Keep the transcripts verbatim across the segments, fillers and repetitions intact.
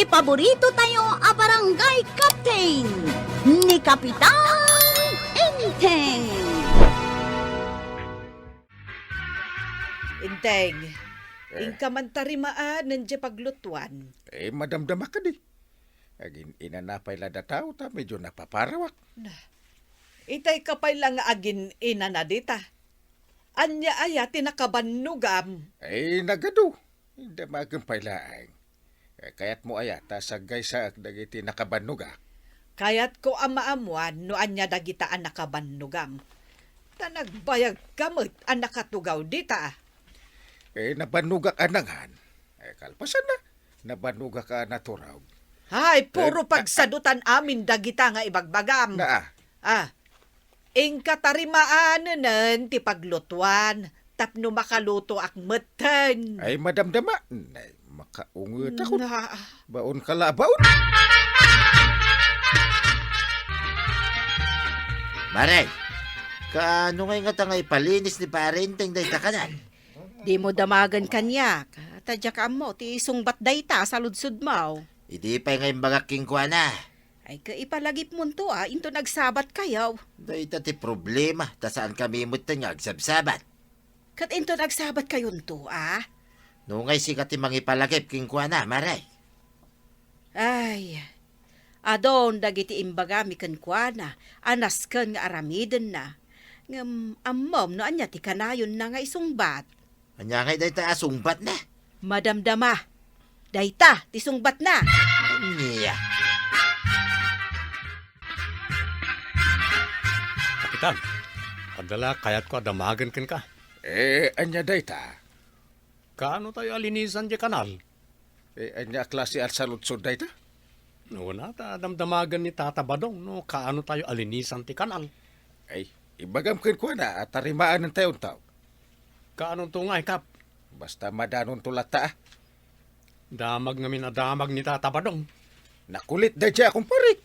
Paborito tayo a barangay captain, ni Kapitan Enteng. Enteng, eh, inka man tarimaanen diay paglutuan. Eh, madamdama kadi. Agin-inana pay la dataw ta medyo napaparawak. Na, itay ka pay la nga agin-inana dita. Ania aya ti nakabannogam? Eh, nagadu. Damagen pay laeng. Eh, kayatmo aya ta saggaysaek dagiti nakabannogak? Kayatko a maammuan no ania dagita a nakabannogam. Ta nagbayagka met a nakatugaw dita. Eh, nabannogak a nangan. Eh, kalpasanna, nabannogak a naturog. Hay, puro, eh, pagsadutan amin dagita nga ibagbagam. Naa. Ah, Inka tarimaanenen ti paglutuan tapno makalutoak metten. Ay, madamdama. Nay, makaungetakon. Na. Baon ka la, baon. Mare, kaano ngay ngata nga ipalinis ni Pare Enteng dayta kanal? Dimo damagen kaniak. Ta diak ammo ti sungbat dayta a saludsodmo. Idi pay nga imbagak kenkuana. Ay, ket ipalagipmonto a inton agsabatkayo. Dayta ti problema, ta saankami metten nga agsabsabat. Ket inton agsabatkayonto a? No ngay sika ti mangipalagip kenkuana, Mare. Ay, adun dagiti imbagami kenkuana a nasken nga aramidenna. Ngem ammom no ania ti kanayonna nga isungbat. Ania ngay dayta a sungbatna? Madamdama. Dayta ti sungbatna. Ania? Kapitan, adda la kayatko a damagen kenka. Eh, ania dayta? Kaano tayo a linisan diay kanal? Eh, ania a klase a saludsod dayta? Una, ta damdamagen ni Tata Badong no kaano tayo a linisan ti kanal. Ay, ibagam kenkuana a tarimaanentayo. Kaanonto ngay, Kap? Basta madanonto latta, a. Damag ngamin a damag ni Tata Badong. Nakulit daydiay a kumparik.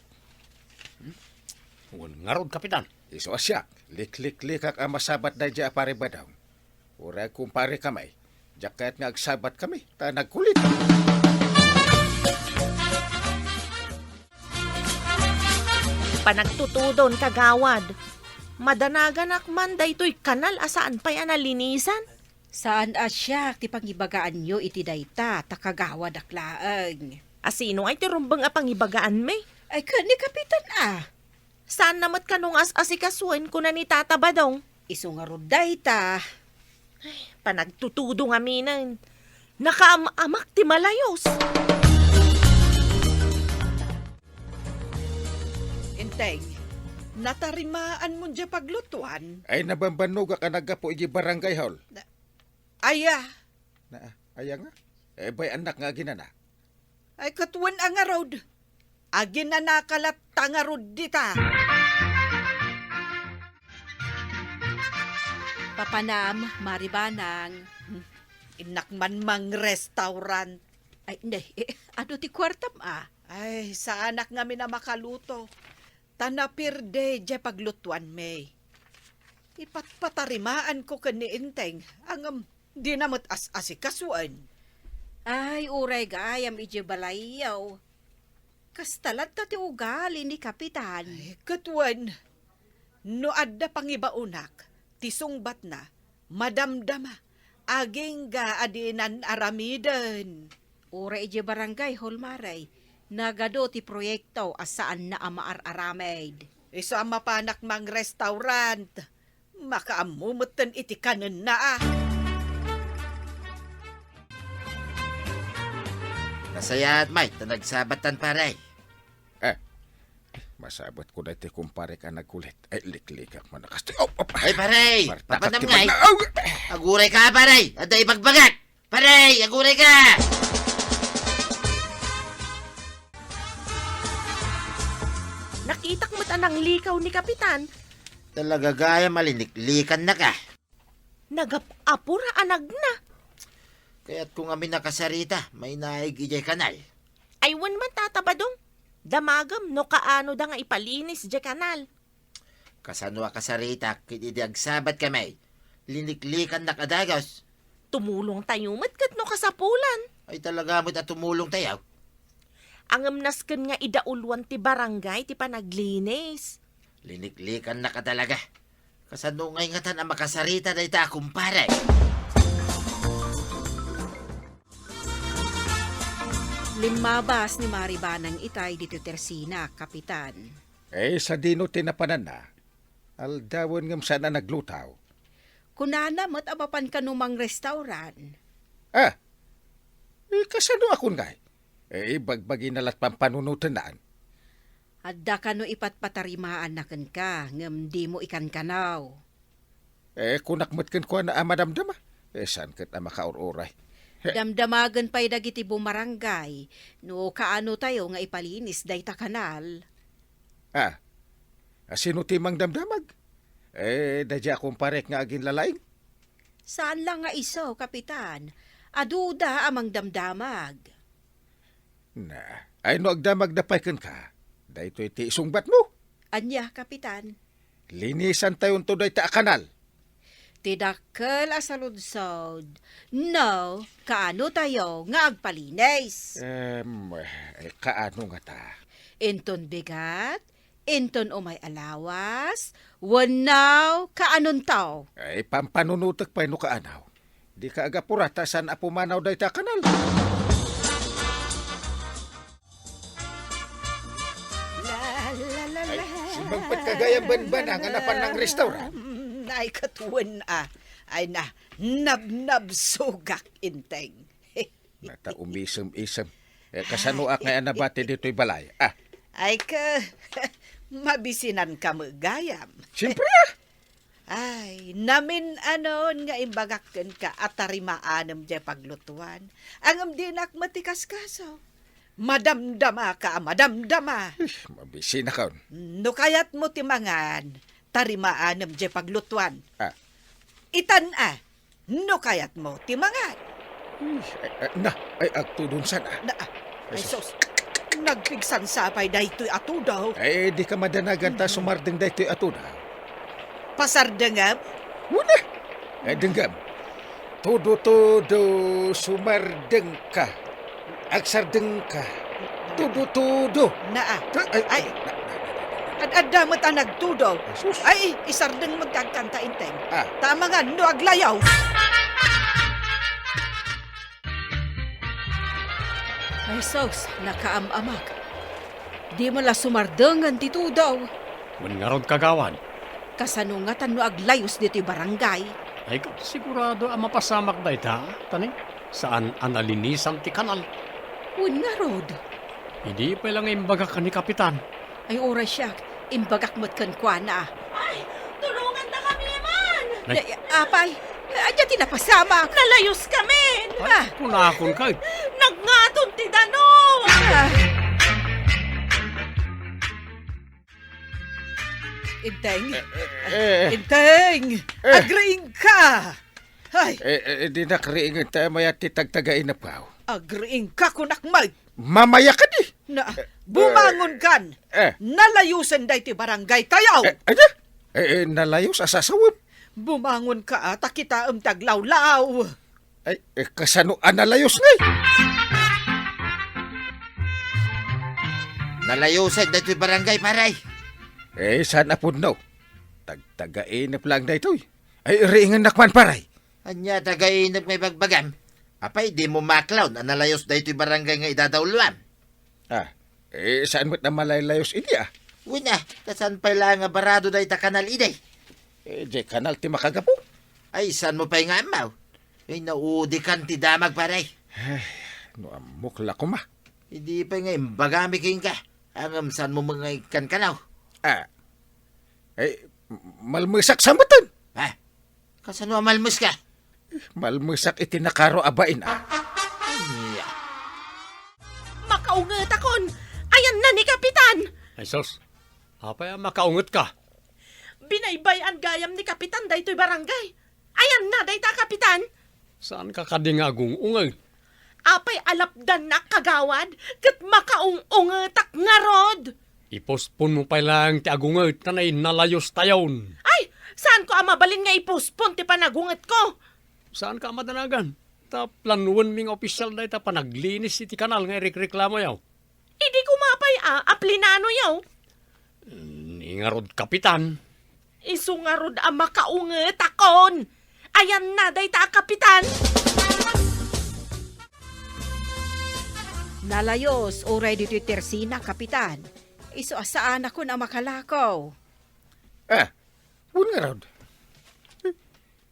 Wen ngarud, Kapitan. Isu a siak, likliklikak a masabat daydiay a Pare Badong. Uray agkumpare kami, diak kayat nga agsabat kami, ta nagkulit. Panagtutudon, kagawad. Madanaganak man daytoy kanal a saan pay a nalinisan? Saan a siak ti pangibagaanyo iti dayta, ta kagawadak laeng. A sino ngay ti rumbeng a pangibagaanmi? Ay, ken ni Kapitan a. Saanna met kano nga as-asikasuen, kuna ni Tata Badong. Isu ngarud dayta. Ay, panagtutudo ngaminen. Nakaam-amak ti malayos. Enteng, natarimaanmon diay paglutuan? Ay, nabambannogak a naggapu idiay barangay hall. Na-, aya? Na, aya nga? Eh, bay-annak nga aginana. Ay, ket wen a ngarud. Aginanaka latta ngarud dita. Papanam, Mari Banang. Hmm, innak man mangrestaurant. Ay, ne, eh, adu ti kuartam a? Ay, saanak ngamin a makaluto. Ta napirdi diay paglutuanmi. Ipatpatarimaanko ken ni Enteng, ngem dina met as-asikasuen. Ay, uray gayam idiay balayyo. Kasta latta ti ugali ni Kapitan. Ay, ket wen, no adda pangibaonak, ti sungbatna, madamdama, agingga a dinan aramiden. Uray idiay barangay hall, Mare, nagadu ti proyekto a saanna a maar-aramid. Isu a mapanak mangrestaurant, makaammo metten iti kanenna a. Nasayaat, Mike, ta nagsabattan, pare. Eh, masabatko daytoy kumparek a nagkulit. Ay, liklikak man a kastoy. Oh, oh, Ay, pare! Martakak Papanam ti ngay! Magna-, oh! Aguray ka, pare! Adda ibagbagak! Pare! Aguray ka! Nakitak met a nanglikaw ni Kapitan. Talaga gayam a liniklikannak a. Nagap-apor a anagna. Kayatko ngamin a kasarita, mainaig idiay kanal. Ay, wen man, Tata Badong. Damagem no kaano da nga ipalinis diay kanal. Kasano a kasaritak ket idi agsabatkami, liniklikannak a dagus? Tumulongtayo met ket no kasapulan. Ay, talaga met a tumulongtayo. Ngem nasken nga idauluan ti barangay ti panaglinis. Liniklikannaka talaga. Kasano ngay ngatan a makasarita dayta a kumpare? Limmabas ni Mari Banang itay ditoy tersina, Kapitan. Eh, sadino ti napananna? Aldawen ngem saan a naglutaw. Kunana met a mapan kano mangrestauran. Ah, eh, kasano a kun ngay? Eh, ibagbagina la't pampanunotennan. Adda kano ipatpatarimaanna kenka, ngem dimo ikankanaw. Eh, kunak met kenkuana a madamdama. Eh, saan ket a makaur-uray? He. Damdamagen pay dagiti bumarangay no kaano tayo nga ipalinis dayta kanal. Ah, a sino ti mangdamdamag? Eh, daydiay a kumparek nga aginlalaing? Saan la nga isu, Kapitan. Aduda a mangdamdamag. Na, ay no agdamagda pay kenka, daytoy ti isungbatmo. Ania, Kapitan? Linisantayonto dayta a kanal. Ti dakkel a saludsod, no, kaano tayo nga agpalinis? Em, eh, kaano ngata? Inton bigat, inton umay a lawas, wenno kaanonto? Ay, pampanunotek pay no kaanaw. Dika agapura ta saan a pumanaw dayta a kanal. La, la, la, Ay, la. Simmangpetka gayam banbanang a napan nangrestauran. Ay, ket wen a. Ay na, nabnabsugak, Enteng. Nata umisem-isem. Eh, kasano ak ngay a nabati ditoy balay? Ah. Ay, ke, mabisinanka met gayam. Siyempre, ah. Ay, namin-anon nga imbagak kenka a tarimaanem diay paglutuan. Ngem dinak met ikaskaso. Madamdamaka a madamdama. Ish, mabisinakon. No kayatmo ti mangan, tarimaanem diay paglutuan. Ah. Itan a, no kayatmo ti mangan. Ish, ay, ay, na, ay, agtudon san, ah. Na, ah, ay, Ay, sus. sus. Nagpigsansa pay daytoy a tudo. Ay, dika madanagan ta sumardeng daytoy a tudo. Pasardengem? Wala. Ay, denggem. Tudo-tudo, sumardengka. Agsardengka. Tudo-tudo. Naa. Ay, Ay, na, na, na, na, na. Ad-adda met a nagtudo. Ay, sus. Ay, isardeng met kagkanta, Enteng. Ah. Ta amangan no aglayaw. Ay, sus, nakaam-amak. Di man la sumardengen ti tudo. Wen ngarud, kagawad. Kasano ngatan no aglayus ditoy barangay? Ay, ket sigurado a mapasamak dayta, ta ni, saan a nalinisan ti kanal. Wen ngarud. Idi pay la nga imbagak ni Kapitan. Ay, uray siak, imbagak met kenkuana. Ay, tulongandakami man! Nay. Nay, apay, ania ti napasamak? Nalayuskami! Ay, Ah. kunakon ka. Nagngaton ti danum! Ah. Enteng! Eh, eh, eh. Enteng! Eh. Agriingka! Ay! Eh, eh, dinak riingen ta mayat ti tagtagainepkaw. Agriingka, kunak met! Mamaya kadi! Na, Eh, bumangon kan! Eh. Nalayusen daytoy barangay tayo! Eh, ania? Eh, eh, nalayus a sasawem. Bumangon ka, ta kitaem ti aglawlaw. Ay, eh, kasano a nalayus ngay? Nalayusen daytoy barangay, pare. Eh, saan a pudno? Tagtagainep lang daytoy. Ay, riingennak man, pare. Ania, tagainep nga ibagbagam? Apay, dimo maklaon a nalayus daytoy barangay nga idadauluam? Ah, eh, saan met a malaylayus idi, ah? Wen a, ta saan pay la nga barado dayta kanal idi? Eh, diay kanal ti makagapu. Ay, saanmo pay nga ammo? Ay, naudikan ti damag, pare. Ay, no ammok la koma. Idi pay nga imbagami kenka, ngem saanmo met nga ikkankanaw? Ah, eh, m-, malmesak sa metten. Ah, Kasano a malmeska? Malmesak iti nakaro a bain, ah. Ania? Makaungetakon! Ayanna ni Kapitan! Ay, sus. Apay a makaungetka? Binaybay-an gayam ni Kapitan daytoy barangay. Ayanna dayta, Kapitan? Saanka kadi nga agung-unget? Apay a lapdannak, kagawad, ket makaung-ungetak ngarud? Iposponmo pay laeng ti agunget ta nainnalayustayon. Ay, saanko a mabalin nga ipospon ti panagungetko. Saanka a madanagan, ta planoenmi nga opisial dayta panaglinis iti kanal nga irikreklamoyo. a, a plinanoyo? Ni ngarud, Kapitan. Isu ngarud a makaungetakon. Ayanna dayta a kapitan. Nalayos uray ditoy tersina, Kapitan. Isu a saanakon a makalako. Ah, wen ngarud.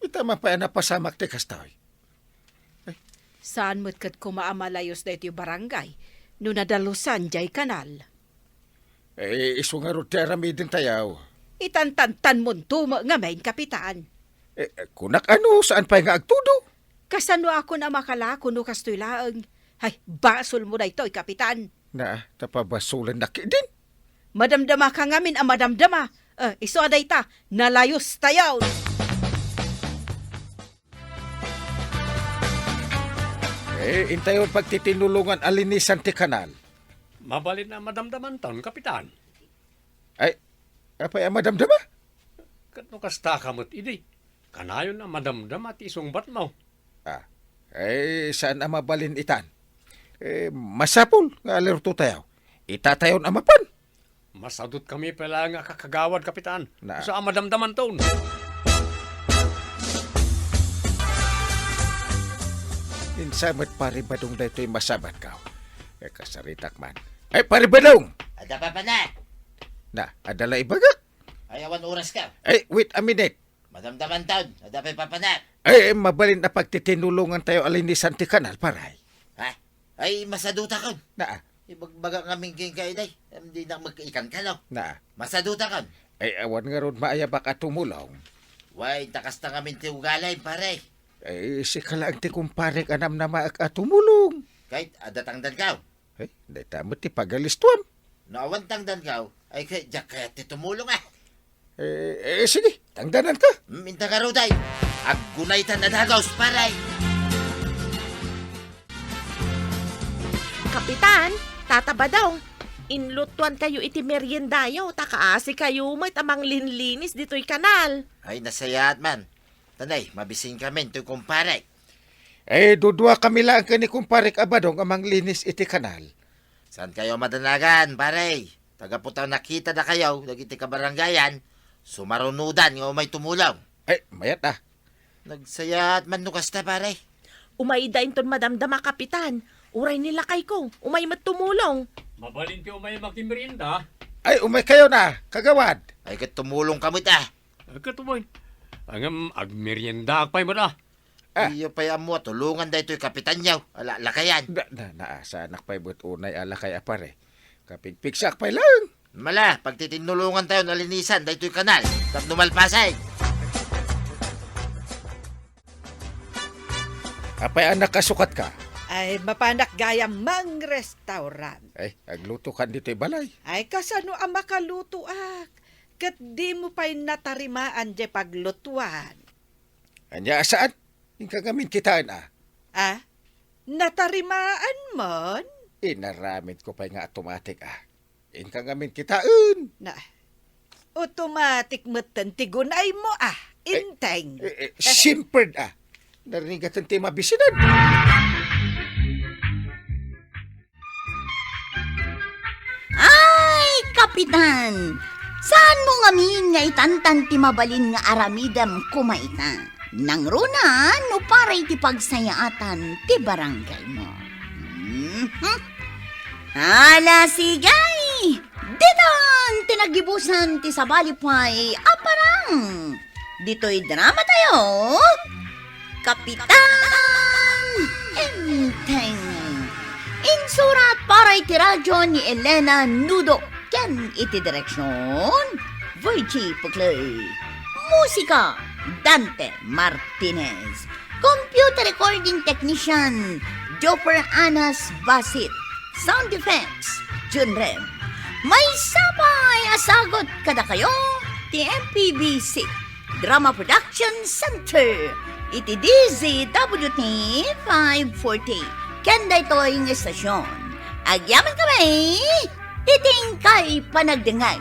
Ita man pay a napasamak ti kastoy. Saan met ket koma a malayos daytoy barangay no nadalusan diay kanal. Eh, isu ngarud ti aramidentayo. Itantantanmonto met ngamin, Kapitan. Eh, kunak ano, saan pay nga agtudo? Kasanoakon a makalako no kastoy laeng? Hay, basolmo daytoy, Kapitan. Na, ta pabasolennak ketdin. Madamdamaka ngamin a madamdama. Eh, isu a dayta, nalayos tayo. Eh, intayon pagtitinulongan a linisan ti kanal. Mabalin a madamdamanton, Kapitan. Ay, apay a madamdama? Ket no kasta ka met idi, kanayon a madamdama ti isungbatmo. Ah, ay, saan a mabalin itan? Eh, masapul nga alerto tayo. Itatayon a mapan. Masadutkami pay laeng a kakagawad, Kapitan. Na. Isu a madamdamanton. Insa met, Pare Badong, daytoy masabatko? Eh, kasaritak man. Ay, Pare Badong! Adda papanak. Na, adda la ibagak. Ay, awan oraska. Ay, wait a minute. Madamdamanton, adda pay papanak. Ay, mabalin a pagtitinulongan tayo a linisan ti kanal, pare. Ha? Ay, masadutakon. Naa. Ibagbaga ngamin kenka, Iday. Em, dinak magkaikan ka, no? Naa. Masadutakon. Ay, awan ngarud maayabak a tumulong. Way, ta kasta ngamin ti ugalim, pare. Ay, sika laeng ti kumparek a namnamaek a tumulong. Ket, adda tangdanko. Eh, dayta met ti pagalistuam. No awan tangdanko, ay ket diak kayat ti tumulong, ah. Eh, eh, sige, tangdananka. Mm, inta ngarud, ay. Aggunaytan a dagus, pare. Kapitan, Tata Badong, inlutuankayo iti meriendayo, ta kaasikayo met a manglinlinis ditoy kanal. Ay, nasayaat man. Tanay, mabisinkamin toy kumparek. Eh, duduakami laeng ken ni kumparek a Badong a manglinis iti kanal. Saankayo madanagan, pare. Ta gapu ta nakitadakayo dagiti kabarangayan, sumarunodan nga umay tumulong. Eh, mayat, ah. Nasayaat man no kasta, pare. Umayda inton madamdama, Kapitan. Uray ni lakayko, umay met tumulong. Mabalin ti umay makimerienda. Ay, umaykayo na, kagawad. Ay, ket tumulongka met, ah. Ket umay. Ngem agmeriendaak pay met, ah. Ah. Diyo pay ammo a tulongan daytoy kapitanyo a lakayan. Na, na, naasaanak pay met unay a lakay a pare. Kapigpigsaak pay laeng. Mala, pagtitinnulongan tayo a linisan daytoy kanal tapno malpasen. Apay a nakasukatka? Ay, mapanak gayam mangrestaurant. Ay, aglutokan ditoy balay. Ay, kasano a makalutoak? Ket dimo pay natarimaan diay paglutoan. Ania a saan? Inka ngamin kitaen, a. A? Natarimaan man? Inaramidko pay nga automatic, a. Inka ngamin kitaen. Na, automatic metten ti gunaymo, a. Eh, Inteng. Eh, eh, simpered, a. Narigat ti mabisinan. Ay, Kapitan! Saanmo ngamin nga itantan ti mabalin nga aramidem koma ita? Nangruna no para iti pagsayaatan ti barangaymo. Mhm. Ala, sige! Ditan ti nagibusan ti sabali pay a parang. Ditoy drama tayo, Kapitan Enteng. Insurat para iti radyo ni Elena Nudo ken iti direksyon, Virgie Puclay. Musika, Dante Martinez. Computer recording technician, Jopper Anas Basit. Sound effects, Jun Rem. Maysa pay a sagut kadakayo ti M P B C Drama Production Center iti D Z W T five forty. Ken daytoy nga estasyon, agyamankami iti inkay panagdengngeg.